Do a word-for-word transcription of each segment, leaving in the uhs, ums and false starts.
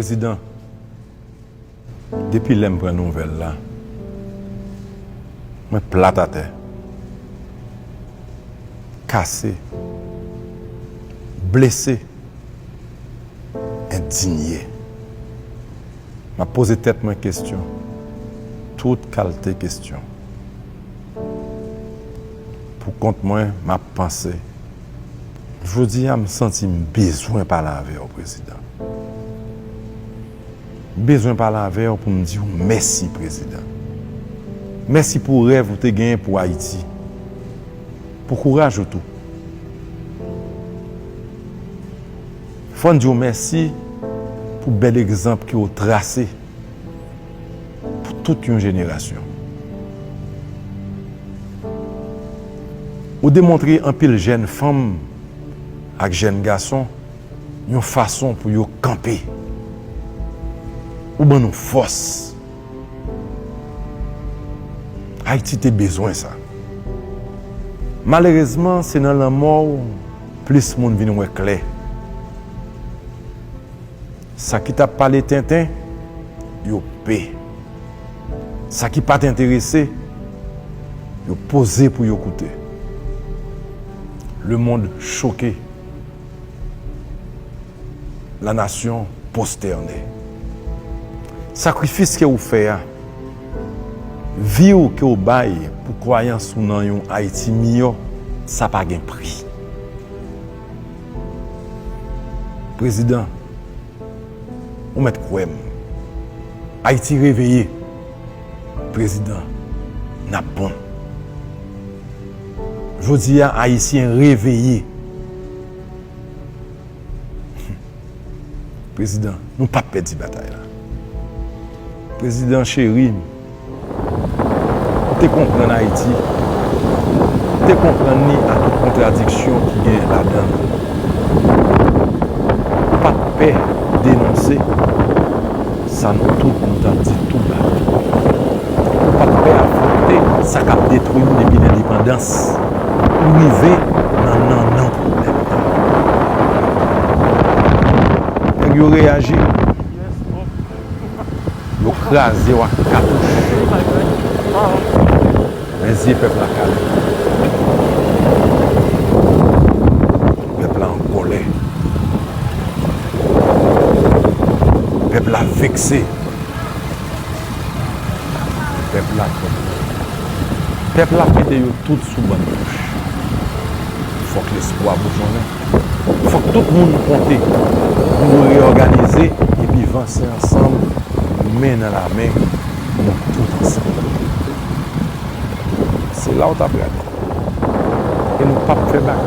Prezidan, depi lè m pran nouvèl la, mwen plat atè, kase, blese, endinye. M ap poze tèt mwen kesyon, tout kalte kesyon. Pou kont mwen, m ap panse. Jodi a, m santi m bezwen pale avè w, Prezidan. M bezwen pale avè w pou m di w mèsi, Prezidan. Mèsi pou rèv ou te genyen pou Ayiti. Pou kouraj ou tou. Fò n di w mèsi pou bèl egzanp ke w trase pou tout yon jenerasyon. Ou demontre anpil jèn fanm ak jèn gason yon fason pou yo kanpe. Ou ban nou fòs. Ayiti te bezwen sa. Malerezman, se nan lanmò w plis moun vin wè klè. Sa ki t ap pale tenten, yo pe. Sa ki pa t enterese, yo poze pou yo koute. Lemonn choke. La nation prostène. Sakrifis ke ou fè a, vi w ke w bay pou kwayans ou nan yon Ayiti miyò, sa pa gen pri. Prezidan, ou mèt kwè m. Ayiti reveye. Prezidan, n ap bon. Jodi a, Ayisyen reveye. Prezidan, nou p ap pèdi batay la. Prezidan cheri m, ou te konprann Ayiti, ou te konprann li ak tout kontradiksyon ki gen ladan l. Ou pa t pè denonse sa nou tout nou t ap di tou ba. Ou pa t pè afwonte sa k ap detwi nou depi lendepandans pou rive nan nannan pwoblèm nan. Nèg yo reyaji. Yo kraze w ak katouch. Men zye pèp la kale. Pèp la an kòlè. Pèp la vekse. Pèp la konprann. Pèp la mete yo tout sou bann touch. Fòk lespwa boujonnen. Fòk tout moun konte pou yo reyòganize epi vanse ansanm, men nan lamen, nou tout ansanm. Se la w ta prale. E nou p ap fè bak.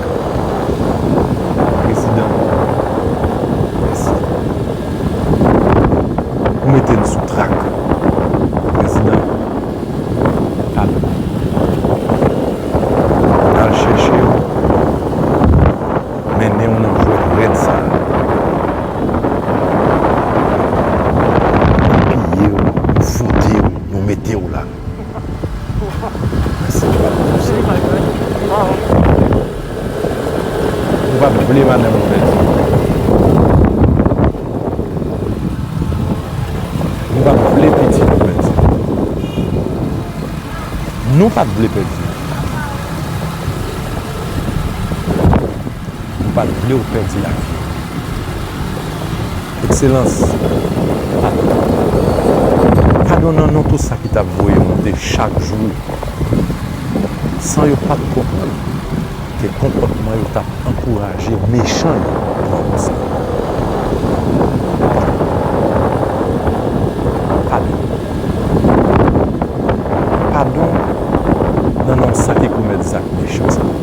Prezidan, mèsi. Ou mete n sou trak. Prezidan, padon. N al chèche w, mennen w nan jwèt rèd sa a. Nou piye w, nou foute w, nou mete w la. Mèsi, nou pa pou sa. Nou pa t vle madanm nou pèdi. Nou pa t vle pitit nou pèdi. Nou pa t vle pèdi. Nou pa t vle w pèdi lavi w. Ekselans, padon. Padon nan non tout sa ki t ap voye monte chak jou, san yo pa t konprann ke konpòtman yo t ap ankouraje mechan yo pran pouvwa. Padon. Padon nan non sa ki komèt zak mechan sa yo.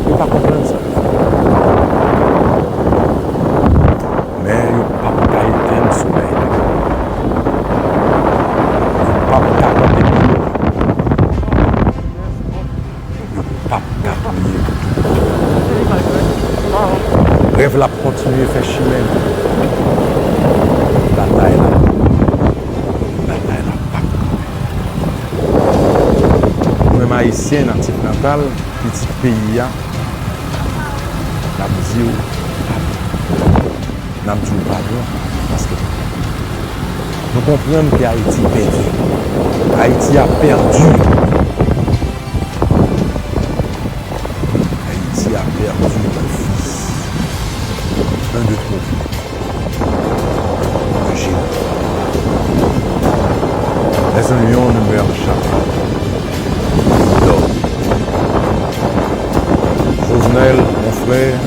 Yo pa konprann sa yo fè. Men yo p ap ka etenn solèy la. Yo p ap ka kanpe pye yo. Yo p ap ka touye pou tout tan. Rèv la ap kontinye fè chimen l. Batay la, batay la p ap kanpe. Nou menm Ayisyen, natif natal, pitit peyi a, n ap di w padon. N ap di w padon. Paske nou konprann ke Ayiti pèdi. Ayiti a pèdi. Ayiti a pèdi, mon fils. Un de trop. Un géant. Laisse un lion demeurer un chat. Dog. Jovenel, mon frère,